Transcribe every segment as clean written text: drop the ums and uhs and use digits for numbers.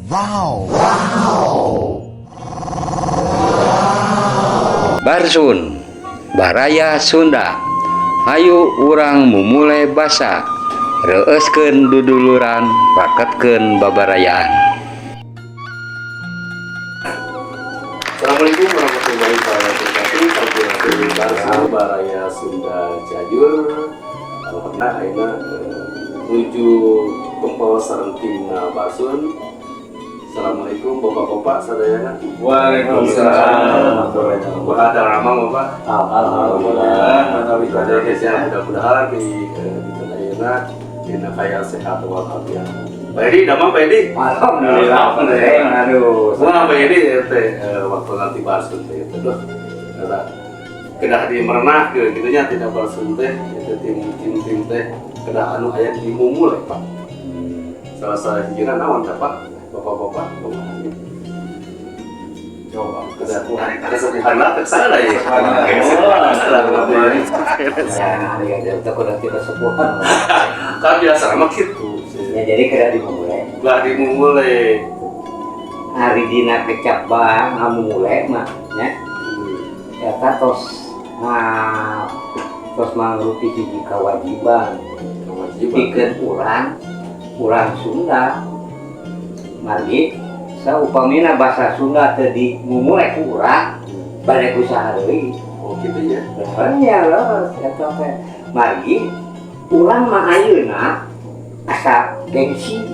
Wow. Barsun, Baraya Sunda. Hayu urang mumule basa, reueuskeun duduluran, raketkeun babarayaan. Assalamualaikum warahmatullahi wabarakatuh. Sampurasun, Barsun, Baraya Sunda Cianjur. Alhamdulillah, ayeuna nuju kempel sareng timna Barsun. Assalamualaikum, Bapak-bapak sadayana. Waalaikumsalam. Kumaha daramang, Bapak? Alhamdulillah. Manawi ya, mudah-mudahan di ayeuna dina kaya sehat walafiat. Pak Edi, damang, Pak Edi? Alhamdulillah. Alhamdulillah. Aduh. Wah, Pak Edi teh waktu nanti Barsun teh itu tuh ada kedah di merenah ke gitu nya, tidak Barsun teh itu tim tim tim teh kedah anu aya di mumule, Pak. Salah sahijina naon teh, Pak? Bapak-bapak kumaha? Coba. Kedah kesepuhan lah, teh sana ya. Ya, ya, itu kudu tidak sepuhan. Kan biasa mah gitu. Ya, jadi kedah dimumule. Lah, dimumule. Ari dina kecap bah ngamumule mah nya. Eta tos, nah, tos mangrupi hiji kewajiban. Kewajiban. Pikeun urang urang Sunda. Margi saupamina bahasa Sunda teu dimumule ku urang, bade ku saha deui? Oh, gitu ya. Nya leres eta teh. Margi urang mah ayeuna asa gengsi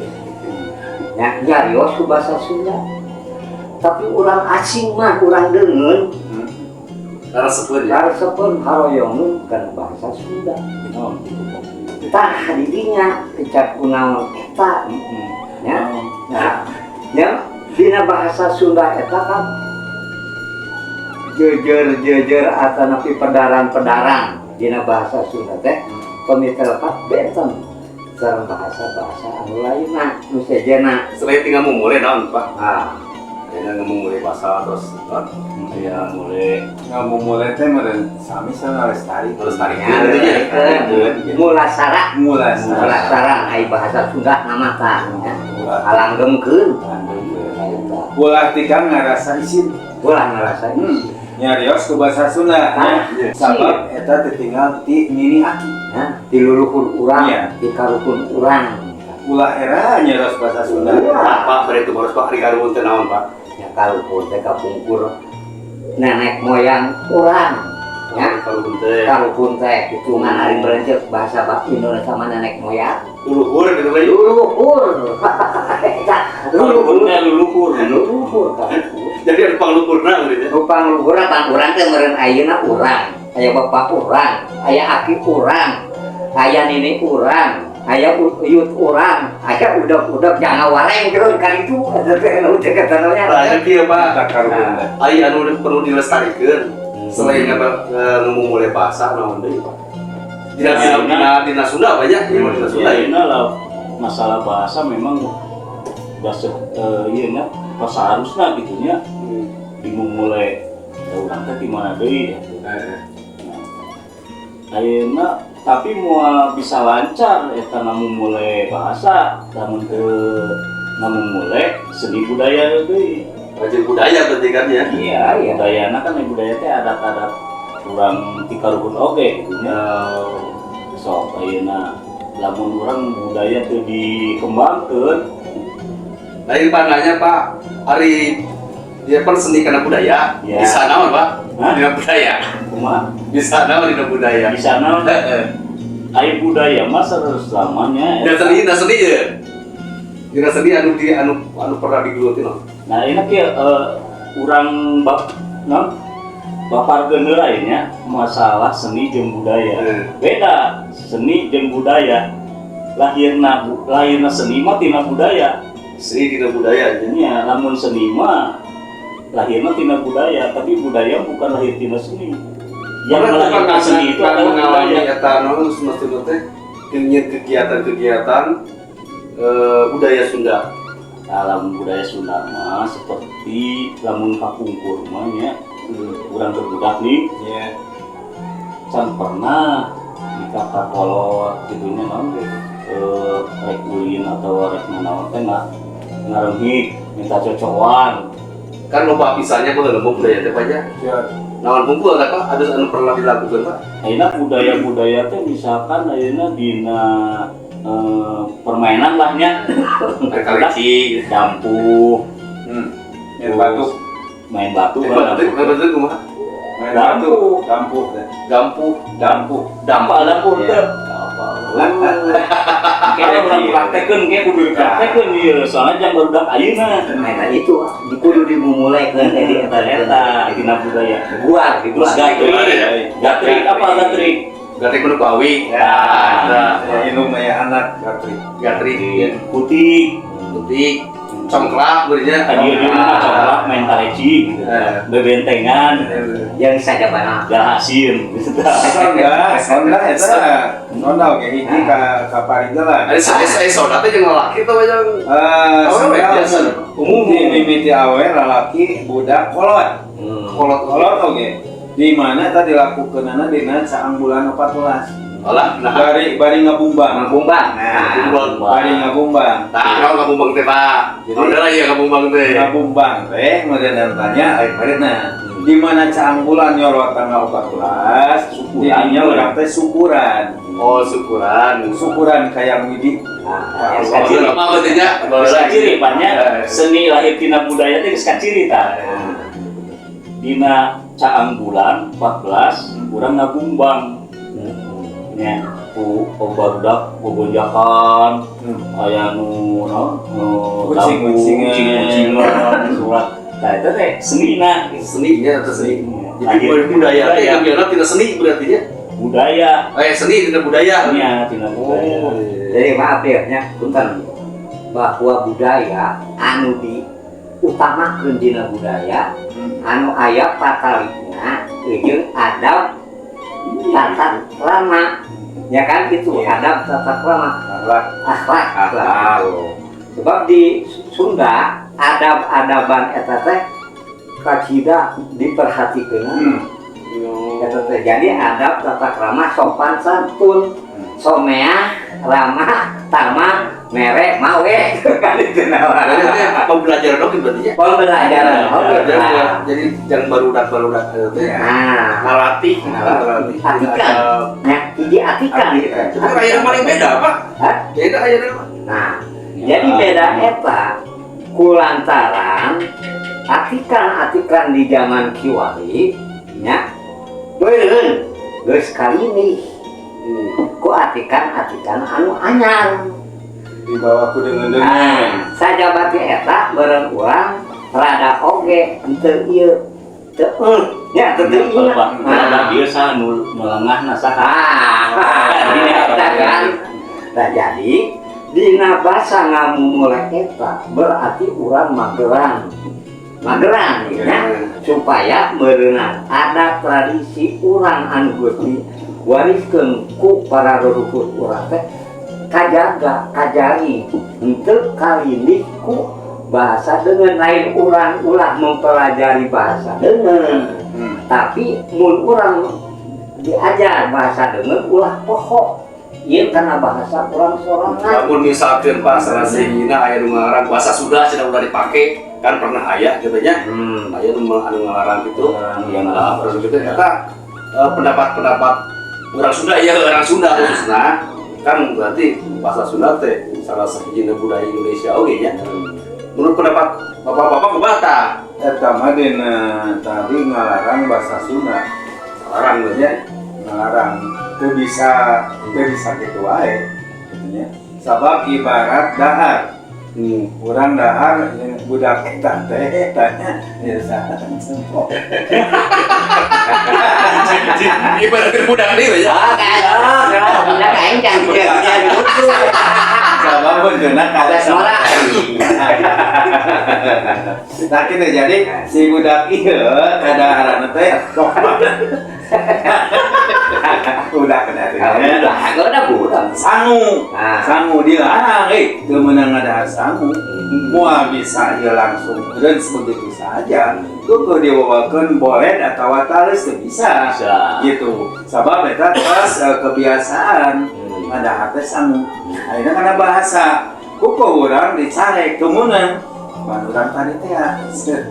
nya nyarios ku bahasa Sunda, tapi urang asing mah, urang deungeun Karesepeun ya. Karesepeun, haroyongeun kana bahasa Sunda. Tah, didinya kecap kunaon eta nya. Nah, nya dina bahasa Sunda eta kan jejer-jejer atanapi pedaran-pedaran dina bahasa Sunda teh pami telepat benten sareng bahasa-bahasa anu lainna, nu sejenna. Selain tinggal mulai naon, Pak? Ah. Kayaknya ngemumule bahasa terus kan ya mulai. Ngamumule teh meureun sami sareng lestari. Lestari. Ya, lestari. Mulasara. Mulasara. Mulasara ai bahasa Sunda nama tah nya, alanggengkeun. Ulah tika ngarasa isin. Ulah ngarasa Nyarios ku bahasa Sunda. Nah, nya. Sabab eta tertinggal ti nini aki. Nah, di leluhur urang, Iya. di karuhun urang. Ulah era nyarios bahasa Sunda. Nah, Pak, berarti harus, Pak, ari karuhun teh naon, Pak? Ya, karuhun teh kapungkur nenek moyang urang ya. Karuhun teh. Karuhun teh hitungan ari berencet bahasa Indonesia mah nenek moyang. Leluhur gitu lah. Leluhur. Eta Leluhur leluhur. teh leluhur. Leluhur, karuhun. Jadi ada pangluhurna gitu ya. Rupang luhur pan urang teh meureun ayeuna urang aya bapak urang, aya aki urang, aya nini urang, aya uyut urang, aya udak-udak jangan wareng terus kan itu eta teh anu teh katanya. Nah, ini kieu, Pak. Eta karuhun teh. Ari anu perlu dilestarikan selain ngemumule bahasa naon deui, Pak? Dina dina dina, dina Sunda banyak, dina dina Sunda Ya, ya. ini lah masalah bahasa memang bahasa iya nya pas harusnya gitu nya dimulai ya urang teh di mana deui ya. Nah, ayeuna tapi moal bisa lancar eta ngamumule bahasa lamun teu ngamumule seni budaya deui. Rajin budaya berarti kan ya. Iya, Iya. budayana kan budaya teh adat-adat urang ti karuhun oge gitu nya. Sok ayeuna lamun urang budaya teu dikembangkeun. Nah, ini Pak nanya, Pak, ari dia kan seni karena budaya, Ya. bisa naon, Pak? Hah? Dina budaya. Kumaha? Bisa naon dina budaya? Bisa naon? Heeh. Ai budaya mah selamanya. Dan seni, dina seni ya. Dina seni anu di anu anu pernah digeluti naon? Nah, ini kieu urang bab non baparkeun heula nya masalah seni jeung budaya. Beda seni jeung budaya. Lahirna lahirna seni mah tina budaya. Seni dina budaya ya. Nya, lamun seni mah lahirna tina budaya, tapi budaya bukan lahir tina seni. Yang Pernah melahirkan seni itu adalah mengalami budaya. Eta naon semestinya teh kegiatan-kegiatan budaya Sunda? Dalam budaya Sunda mah seperti lamun kapungkur mah nya, urang berbudak nih, Iya. can pernah di kolot gitu nya, naon rek ulin atau rek nanaon teh nggak. Ngarenghik, minta cocokan. Kan loba pisannya baheula mah budaya teh, Pak, nya. Ya. Naon hungkul teh, Pak? Ada anu pernah dilakukan, Pak? Ayeuna budaya-budaya teh misalkan ayeuna dina permainan lah nya. Kaleci. Dampuh, Main batu. Main batu Main kan. batu, main batu kumaha? Main batu. Dampuh teh. Gampuh. Dampuh. Dampak dampuh Iya. teh. Kayaknya urang praktekeun, kayak kudu dipraktekeun ieu, soalnya jang barudak ayeuna. Nah, itu kudu dimulaikan jadi Eta eta dina budaya. Buar, Terus dibuar. gatrik, gatrik apa gatrik? Gatrik menu bawi. Ya. Nah, Ya, indung aya anak gatrik. gatrik ya. Kutik, Putih, congklak berinya. tadi dia mah congklak main tareci gitu. Eh. Bebentengan, Yang saja banget. dah asin gitu. Sonda, sonda eta. Sonda oke hiji ka paringgelan. Ada saya sonda teh jeung lalaki teh yang Eh, awewe sonda biasa. Umum. Di mimiti awe lalaki budak kolot. Kolot. Kolot oge. Di mana tadi dilakukeunana dina caang bulan 14. Alah, nah. Bari bari ngabumbang. Ngabumbang. Nah, Ngabumbang. bari ngabumbang. Nah, kalau ngabumbang teh, Pak. Jadi- Jadi lah ya ngabumbang teh. Ngabumbang teh meureun tanya ai bareuna. Di mana caang bulan nyorot tanggal 14, Syukuran. didinya urang teh syukuran. Oh, syukuran. Syukuran kayang Widi. Nah, yang Oh, kaciri. lama berarti nya. Geus kaciri banyak Eh. seni lahir tina budaya teh geus kaciri tah. Dina caang bulan 14 urang ngabumbang. Nya ku barudak bobonjakan aya nu naon nu Kucing-kucingan. kucing-kucingan surat. Nah itu teh senina gitu. Seninya atau seni. Jadi Lahir budaya teh budaya. ngambilna tina seni berarti nya. Budaya. Eh, seni tina budaya. Nya tina budaya. Oh. Iya. Jadi maaf ya, nya, punten bahwa budaya anu diutamakeun dina budaya anu aya patalina jeung adab tata krama, ya kan itu? Iya. Adab tata krama. Akhlak. Akhlak. Akhlak. Sebab di Sunda adab-adaban eta teh kacida diperhatikeun eta teh. Jadi adab tata krama, sopan santun, someah, ramah tamah, mere mawe, kan itu nama. Jadi teh pembelajaran oke berarti ya. Pembelajaran oke. Pembelajaran. Nah. Jadi jangan barudak-barudak teh. Nah, Ngalatih, Ngalatih. ngalatih. Atikan. Nah, hiji atikan. Atikan. Itu aya paling beda, Pak. Hah? Beda aya Pak. Nah, jadi beda eta kulantaran atikan-atikan di zaman kiwari nya beureun geus kalini ku atikan-atikan anu anyar. Di bawah ku dengan. Nah, sajabati eta beureun urang rada oge henteu ieu teu nya teu teu ieu. Bapak, Nah. dia sah nu nu lengahna saha? Ah, eta kan. Nah, jadi dina basa ngamumule eta berarti urang mageran. Mageran ya, supaya meureunan ada tradisi urang anu geus diwariskeun ku para leluhur urang teh kajaga, kajari, henteu kalindih ku bahasa dengan lain. Urang ulah mempelajari bahasa dengan, tapi mun urang diajar bahasa dengan ulah poho ieu karena bahasa urang sorangan. Lamun misalkan Pak salah sahijina aya nu ngalarang bahasa Sunda cenah udah dipake, kan pernah aya gitu nya. Aya nu anu ngalarang gitu. Orang yang Nah, terus gitu eta pendapat-pendapat orang Sunda ya, orang Sunda khususnya kan berarti bahasa Sunda teh salah sahijina budaya Indonesia oge nya. Menurut pendapat bapak-bapak kumaha tah? Eta mah dina tadi ngalarang bahasa Sunda. Larang berarti. Ya, ngalarang teu bisa, teu bisa kitu wae gitu nya. Sabab ibarat dahar. Urang dahar yang budak eta teh tanya ya sempo. Ibarat budak nih ya. Ah, kayak budak aing kan gitu. Sabab beungeuna kada Geus norak. Nah gitu, jadi si budak ieu kadaharan teh udah kena teh. Udah, udah budak. Sangu. Nah. Sangu dilarang, teu meunang ngadahar sangu. Moal bisa ieu langsung dan begitu saja. Tuh diwawakeun boled atawa tales teu bisa. Bisa. Gitu. Sabab eta tos kebiasaan ngadahar teh sangu. Ayeuna kana bahasa. Ku urang dicarek teu meunang. Pan urang tadi teh ya,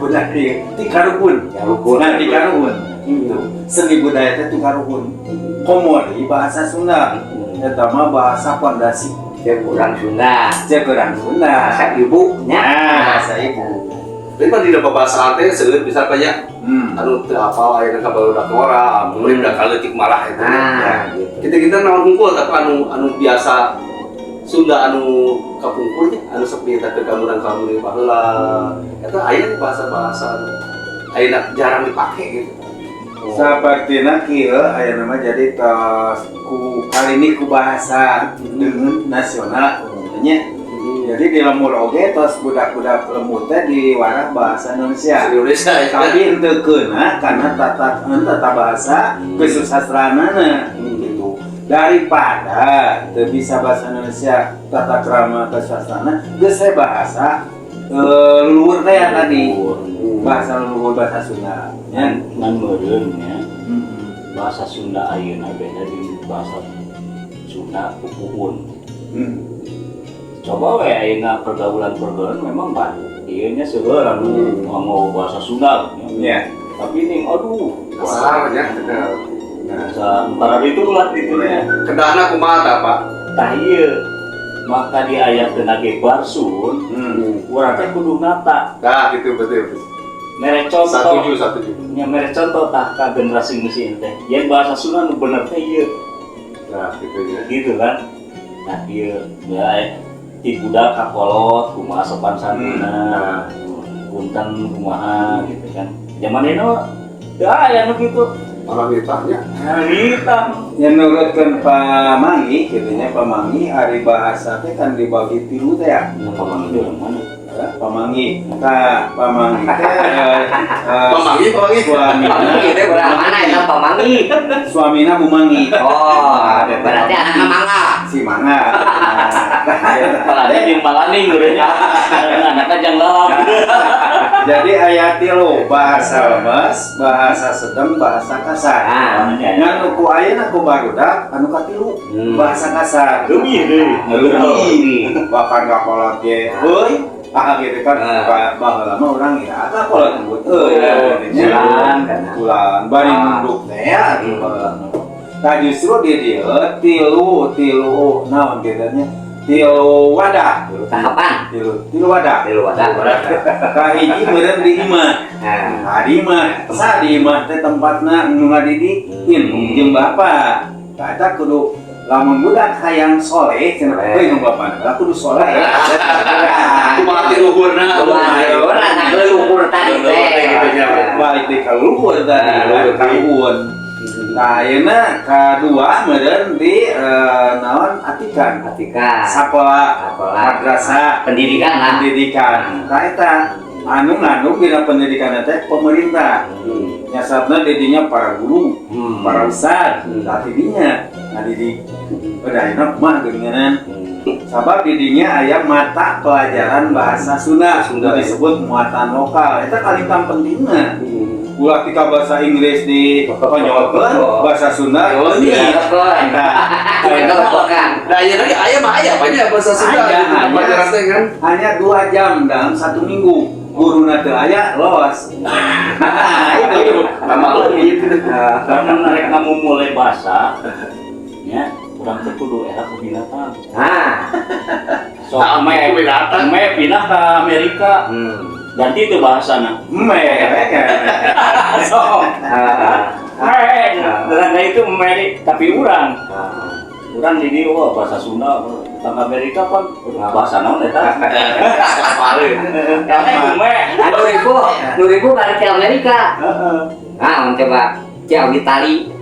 budak ieu ti karuhun. Karuhun. Nah, ti karuhun. Gitu. Seni budaya teh ti karuhun. Komo deui bahasa Sunda. Eta mah bahasa pondasi. Cek urang Sunda. Cek urang Sunda. Bahasa ibu nya. Nah, bahasa ibu. Tapi pan dina babasaan teh seueur bisa banyak anu teu apal ayeuna ka barudak ngora, murid da kaleutik malah eta. Nah, gitu. Kita-kita naon hungkul tapi anu anu biasa Sunda anu kapungkur nya anu sok dietakeun ka murang kali baheula. Eta aya bahasa-bahasa anu ayeuna jarang dipake gitu. Sapertina kieu aya nama jadi tos ku kali ini ku bahasa dengan nasional umumnya. Jadi di lembur oge tos budak-budak lembur teh diwarah bahasa Indonesia. Indonesia ya. Tapi henteu keuna karena tata tata bahasa kesusastraanana gitu. Daripada teu bisa bahasa Indonesia tata krama kesusastraan geus we bahasa leluhur teh ya tadi. Bahasa leluhur bahasa Sunda. Ya. Ngan meureun nya bahasa Sunda ayeuna beda di bahasa Sunda pupuhun. Coba we ayeuna pergaulan-pergaulan memang bah ieu nya seueur anu ngomong bahasa Sunda nya. Tapi ini aduh Kasar nya. Bahasa antara itu lah gitu nya. Kedahna kumaha tah, Pak? Tah ieu maka di ayat ge barsun urang teh kudu nata Nah, gitu betul. Mere contoh. Satuju, satuju. Nya mere contoh tah ka generasi mesin teh yang bahasa Sunda nu bener teh ieu. Nah, gitu ya. Gitu kan, nah ieu ya ti budak ka kolot kumaha sopan santunna, punten kumaha gitu kan. Zaman ini teu aya nu kitu. Orang nitahnya. Nah, nitah. Yang nurutkeun Pak Mangi gitu nya, Pak Mangi ari bahasa teh kan dibagi tilu teh ya. Nah, Pak Mangi itu orang mana? Pamangi. Tah, Pamangi teh Pamangi, Pamangi. Suamina. Pamangi teh urang mana eta Pamangi? Suamina Bu Mangi. Oh, berarti anakna mangga. Si Mangga. Nah, Palani jeung Malaning urangnya. Anakna jang lalap. Jadi aya tilu, bahasa lemes, bahasa sedang, bahasa kasar. Ah. Ngan nu ku ayeuna ku barudak anu katilu, bahasa kasar. Leuwih deui. Leuwih. Bahkan ka kolot ge, euy, ah gitu kan. Baheula mah urang ya ka kolot nyebut euy. Oh, Gitu nya. bulan kan. Bulan bari nunduk teh ya atuh baheula mah. Tah justru di dieu tilu tilu naon kitu nya? Tilu wadah. Tilu tahapan. Tilu tilu wadah. Tilu wadah. Kahiji meureun di imah. Nah, Nah, di imah, sa di imah teh tempatna nu ngadidik indung jeung bapa. Tah eta kudu lamun budak hayang soleh cenah Soleh. euy nu bapana lah kudu soleh. Kumaha ti luhurna? Kumaha luhur, anak leluhur tadi Leluhur teh. teh gitu nya. Balik di ka luhur tadi, Nah, luhur. kaluhur. Nah, ayeuna kadua meureun di naon atikan. Atikan. Sakola, Sakola. madrasah, Pendidikan lah. Pendidikan. Nah, eta anu ngandung dina pendidikan teh pemerintah. Nyasatna didinya para guru, para ustad, tah didinya ngadidik. Udah ayeuna kumaha geuninganan? Sabab didinya aya mata pelajaran bahasa Sunda, Sunda, disebut muatan lokal. Eta kalintang pentingna. Ulah tika bahasa Inggris di konyolkeun, bahasa Sunda Oh, leungit. iya. Nah, Kelopokan. Nah, iya lagi aya mah aya banyak bahasa Sunda Aya, gitu, aya. pelajaran teh kan. Hanya 2 jam dalam satu minggu. Guru teu aya los. Nah, itu. Nama leuwih gitu. Karena rek mulai bahasa nya urang teh kudu era ku binatang. Nah. Sok Nah, me ku binatang. Me pindah ke Amerika. Ganti itu bahasana. Me. Sok. Ah. Me. Tetangga itu me tapi urang. Urang di wah bahasa Sunda tetangga Amerika kan bahasa naon eta? Apaleun. Karena me. Nah, 2000, 2000 balik ke Amerika. Nah, coba Ciao Itali.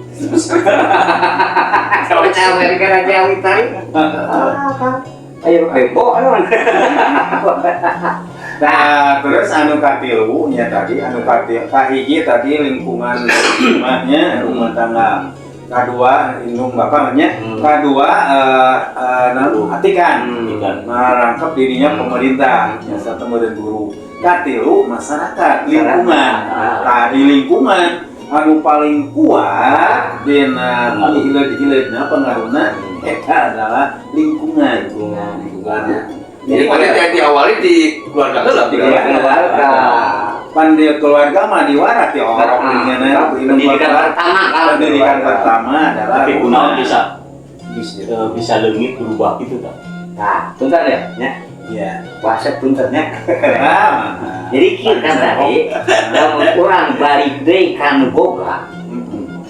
Coba ke Amerika dan Ciao Itali. Ah, kan. Ayo bebo anu. Nah, terus anu katilu nya tadi anu katilu kahiji tadi lingkungan rumahnya, rumah tangga. Kadua indung bapak nya, kadua naon atikan. Atikan. Marangkep dirinya pemerintah, yang satu dan guru. Katilu masyarakat, lingkungan. Nah, di lingkungan anu paling kuat dina hileud-hileudna pengaruhna eta adalah lingkungan. Lingkungan. Lingkungannya. Jadi pada diawali di keluarga heula. Di Keluarga. Pan di keluarga mah diwara ti orok Ah, pendidikan pertama kan. Pendidikan pertama adalah Tapi rumah. kunaon bisa leungit berubah gitu tak? Nah, punten ya, nya. Iya. Bahasa puntennya. Ah. Jadi kieu kan tadi, lamun urang balik deui ka nu boga,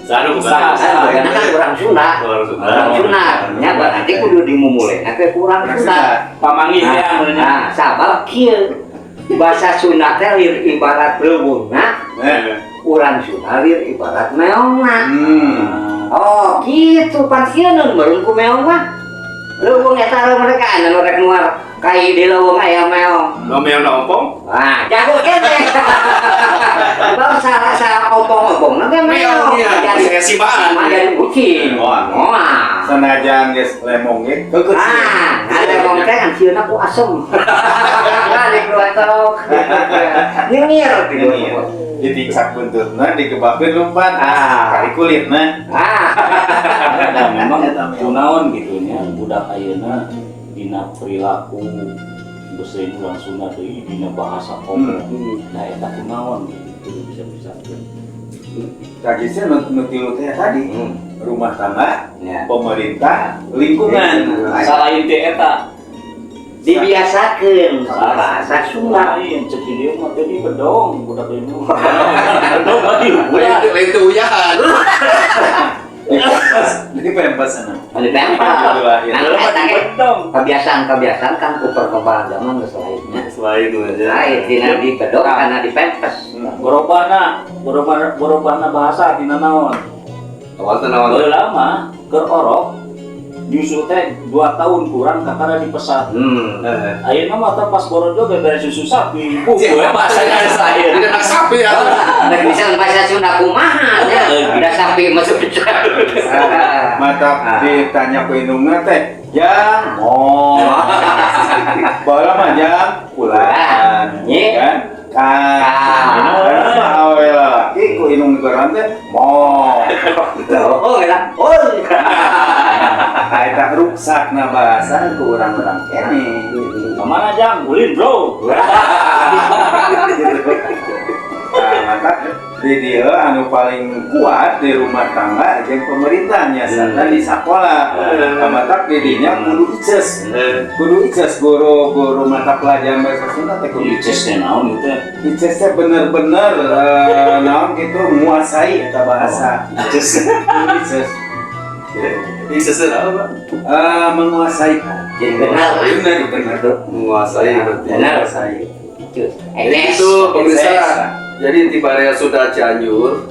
Sanu bukan. Sah, sah. kan kan urang Sunda. Orang Sunda. Urang Sunda, nya berarti kudu dimumulena ke urang Sunda. Pamanggih ya meureun. Nah, sabab kieu bahasa Sunda teh lir ibarat leuweungna, urang Sunda lir ibarat meongna. Oh, gitu pan sieun meureun ku meong mah. Leuweung eta mereka anu rek nuar kai di leuweung aya meong. No meong na ompong. Ah, jago kene. Bang salah salah ompong-ompong nanti meong. Meong iya. Jadi Sibaan. jadi kucing. Wah. Wah. Senajan geus lemong ge keukeuh. Ah, nah lemong teh kan sieuna ku asem. Balik lu tok. Nyengir gitu. Diticak buntutna, digebakeun lumpat. Ah. Kari kulitna. Ah, Nah, memang kunaon gitu nya budak ayeuna dina perilaku geus lain urang Sunda deui dina bahasa komo. Nah, eta kunaon gitu bisa-bisa. Kagisnya nu tilu teh tadi, rumah tangga, Ya. pemerintah, lingkungan. Salain teh eta Dibiasakeun bahasa Sunda. Lain cek di dieu mah tadi bedong budak ieu. Bedong mah di Lain lain teu uyahan. Di pempes anu. Di pempes. Lahir. Nah, eta ge bedong. kebiasaan-kebiasaan kan ku perkembangan zaman geus lainnya. Selain aja. Lain tina di bedong karena di pempes. Borobahna bahasa dina naon? Awal teh naon? Baheula mah keur orok nyusu teh 2 tahun kurang kakara dipesat. Ayeuna mah teh pas borojo beberes susu sapi. Bu, gue bahasanya saya. Jadi anak sapi ya. Nah, bisa bahasa Sunda kumaha nya. Udah sapi masuk ke Mata ditanya ku indungna teh, "Jang, mo." Baheula mah jang ulan. Nye. Kan? Kan. Kan. Karena mah awewe lalaki ku indung negaraan teh mo. Oh, eta. Oh. Nah, eta ruksakna bahasa ku urang-urang kene. Kemana jang? Ulin bro. Nah, maka di dieu anu paling kuat di rumah tangga jeung pemerintahnya serta di sekolah. Nah, matak di dinya kudu ices. Kudu ices guru-guru mata pelajaran bahasa Sunda teh kudu Ices teh naon itu teh? Ices teh bener-bener naon gitu menguasai eta bahasa. Ices. Kudu ices. Ini sesuatu apa? Menguasai. Jadi benar. Bener bener. Menguasai berarti. Benar. Menguasai. Jadi itu pemirsa. Jadi di Baraya Sunda Cianjur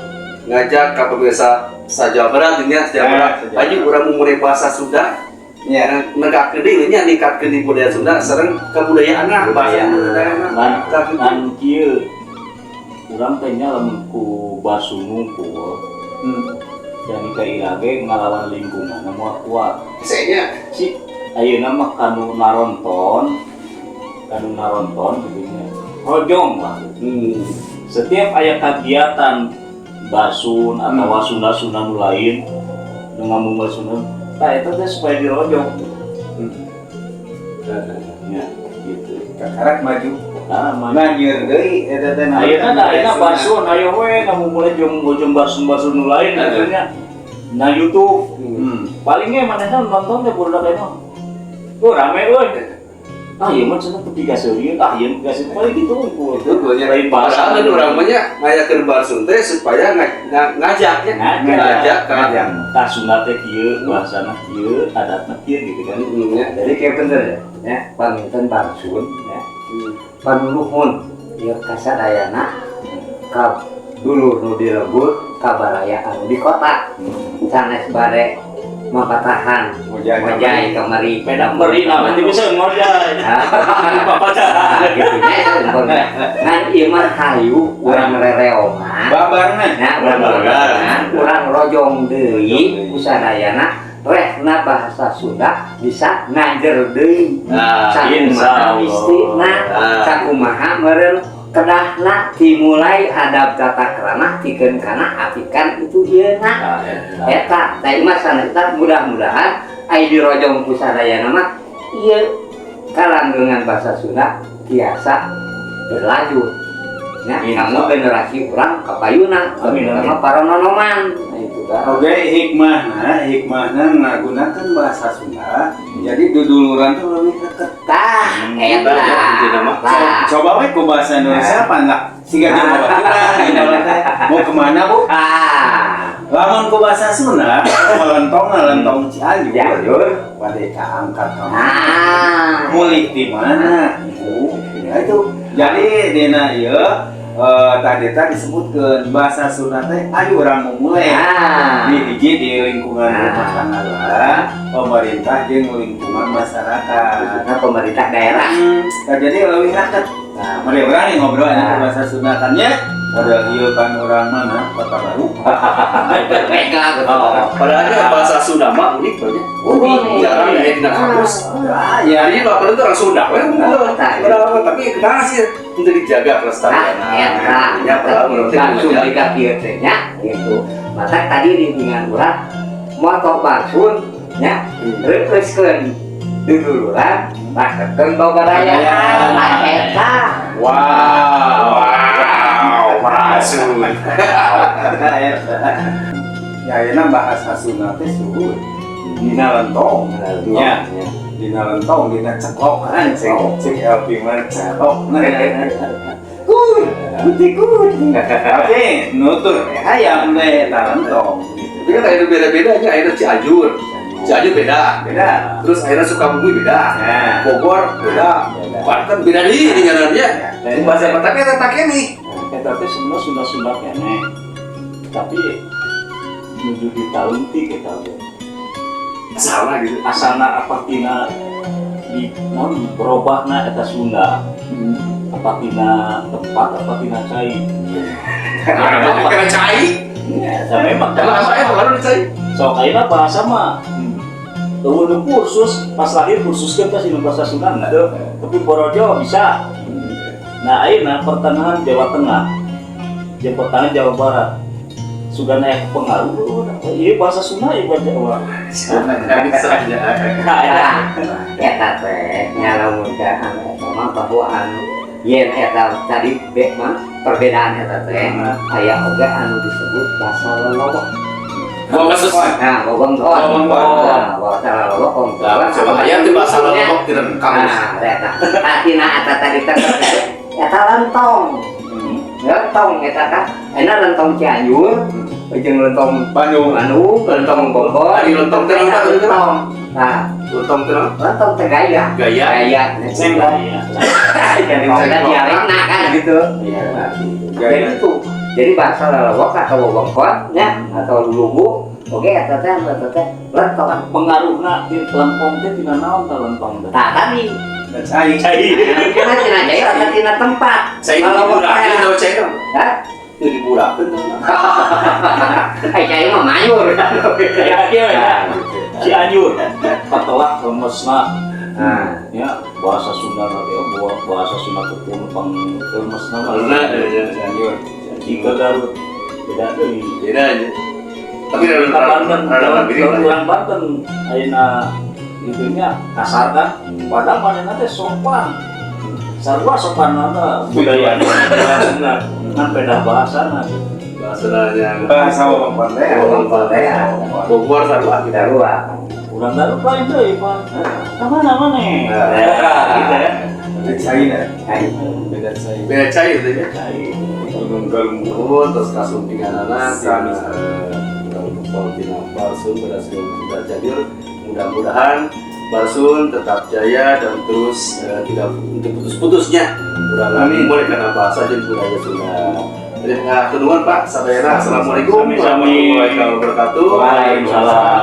ngajak ke pemirsa sa-Jawa Barat ini ya, Jawa Barat. Ya, Ayo urang mulai bahasa Sunda. Ya. Negakkeun deui nya ningkatkeun di budaya Sunda sareng kebudayaan bahasa Ngan ngan kieu. Urang teh nya lamun ku Barsun ngumpul dan ka ge ngalawan lingkungan moal kuat. Saya Si ayeuna mah kanu naronton gitu nya. Rojong lah. Setiap aya kegiatan Barsun atau Sunda-Sunda nu lain nu ngomong bahasa Sunda, tah eta teh supaya dirojong. Ya, gitu. Kakarak maju. Nah, maju. Nanyeur deui eta teh naon? Ayeuna da ayeuna Barsun ayo we mulai jeung jeung Barsun-Barsun nu lain gitu nya. Na YouTube palingnya manehna nonton teh budak ayeuna. Oh rame euy. Ah ieu mah cenah tepi ka seurieun, ah ieu ka seurieun paling gitu unggul. Itu gue Lain bahasa. Padahal urang mah nya ngayakeun Barsun teh supaya ngajak ya. Ngajak. Ngajak ka Ngajak. Tah Sunda teh kieu, bahasana kieu, adatna kieu gitu kan. Ya. Jadi kayak bener ya, ya, paminten Barsun ya. Panunuhun ieu kasadayana ka dulur nu di lembur ka baraya anu di kota. Sanes bare mapatahan Ngojay ngojay kamari. Beda meri nah nanti bisa ngojay. Bapak Gitu nya umpamanya. Ngan ieu mah hayu urang rereongan. Babarna. Nah, urang rereongan, urang rojong deui usadayana rehna bahasa Sunda bisa ngajer deui. Nah, Sakumaha insya Allah. mistina, Ah. sakumaha meureun kedahna dimulai adab tata krama tikeun kana apikan itu ieu na. Eta teh mah sanes mudah-mudahan ai dirojong ku sadayana mah ieu Kalanggengan bahasa Sunda tiasa berlanjut. Ya, Insya kamu generasi urang kapayuna, Amin, amin. terutama para nonoman. Nah, itu kan. Oke, hikmahna, hikmahna ngagunakan bahasa Sunda. Jadi duduluran tuh lebih deket. Tah, eta. Banyak intina mah. Tah. Coba we ku bahasa Indonesia apa enggak? Siga jeung babaturan gitu teh. Mau kemana, Bu? Ah, Lamun ku bahasa Sunda, melentong lentong Cianjur. Cianjur. Bade kaangkat ka mana? Ah. Mulih di mana? Ibu. Ya itu. Jadi dina ieu tadi teh disebutkeun bahasa Sunda teh ayo urang memulai. Ah. Di hiji di lingkungan Ah. rumah tangga, pemerintah jeung lingkungan masyarakat. Khususnya pemerintah daerah. Nah, jadi lebih raket. Nah, Mari urang yang ngobrol Nah. bahasa Sunda kan ya. Model ieu kan orang mana? Kota Baru. Mereka gitu. Oh. Padahal bahasa Sunda mah unik loh ya. Unik. Jarang ya di kampus. Ah, ya. Jadi laporan itu orang Sunda, we Oh, tah. Padahal tapi kenapa sih untuk dijaga kelestarian? Nah, eta. Ya, padahal menurut Langsung di kieu teh nya gitu. Maka tadi lingkungan urang moto Barsun nya reueuskeun duduluran raketkeun babarayaan. Nah, eta. Wow. Wow, Barsun. Ya, ayeuna bahasa Sunda teh suhu. Dina lentong. Ya. Dina lentong, dina ceklokan, cek cek LP mah ceklok. Kuy, kuti kuti. Tapi nutur hayam deh eta lentong. Tapi kan akhirnya beda-beda nya, akhirnya Cianjur. Cianjur beda. Beda. Terus akhirnya Sukabumi beda. Nah, Bogor beda. Beda. Banten beda nih ini ngarannya. Bahasa apa? Tapi eta tak nih. Eta teh sebenarnya Sunda-Sunda keneh. Tapi nuju ditalungtik eta ge. Salah gitu. Asana apa tina di naon berubahna eta Sunda. Apa tina tempat apa tina cai. Karena cai. Ya, eta memang Karena apa ya pengaruh di cai? Sok ayeuna bahasa mah euweuh nu kursus, pas lahir kursuskeun ka sinu bahasa Sunda henteu. Tapi borojo bisa. Nah, ayeuna pertengahan Jawa Tengah jeung pertengahan Jawa Barat sugana aya pengaruh ieu bahasa Sunda ieu bahasa Jawa. Bisa aja. Nah, eta Eta teh nya lamun ka anu eta mah bahwa anu yen eta tadi be mah perbedaan eta teh aya oge anu disebut bahasa lelobok. Bahasa Nah, wewengkon. Wewengkon. Nah, bahasa lelobok Nah, coba aya teh bahasa lelobok tidak kamus. Nah, eta. Nah, tina eta tadi teh eta lentong. Lentong eta kan. Enak lentong Cianjur, jeung lentong Bandung. Bandung, lentong Bogor. Ari lentong teh naon, Pak? Lentong. Nah, Lentong teh naon? lentong teh gaya. Gaya. Gaya. Cengklok. Iya. Jadi maksudnya dialekna kan gitu. Iya. Jadi itu. Jadi bahasa lelewok atau wewengkon nya atau lulubu, oke eta teh lentong. Pengaruhna di lentong teh tina naon tah lentong teh? Nah, tadi Dan cai. Cai. tina tina cai atau tina tempat. Cai Lelewok diburakeun teh. tau cai naon? Hah? Teu diburakeun tau. Eh, cai mah mayur. Ya kieu ya. Cianjur patelah lemesna. Nah, Ya, bahasa Sunda na teh bahasa Sunda kumpul pang lemesna mah. Karena ya, Cianjur. Jika Garut beda deui. beda aja. Tapi Ka Banten, rada lamun mirip lah ya. urang Banten ayeuna itunya kasar kan, padahal manehna teh sopan. Sarua sopan mah budaya Sunda, kan beda bahasana. Bahasanya Bahasa wewengkon teh. Wewengkon teh. Bogor sarua gitu. Sarua. Urang Garut lain deui, Pak. Ka mana maneh? Nah. Gitu ya. Beda cai dah. Cai. Beda cai. Beda cai itu ya. Cai. Gunung Galunggung. Nuhun terus kasumpinganana Sami. tina urang tina Barsun berhasil sudah Cianjur. Mudah-mudahan Barsun tetap jaya dan terus tidak untuk putus-putusnya. Urang Amin. mulai karena bahasa jeung budaya Sunda. Terima kasih Pak. Sadayana. Assalamualaikum Sami-sami. warahmatullahi wabarakatuh. Waalaikumsalam.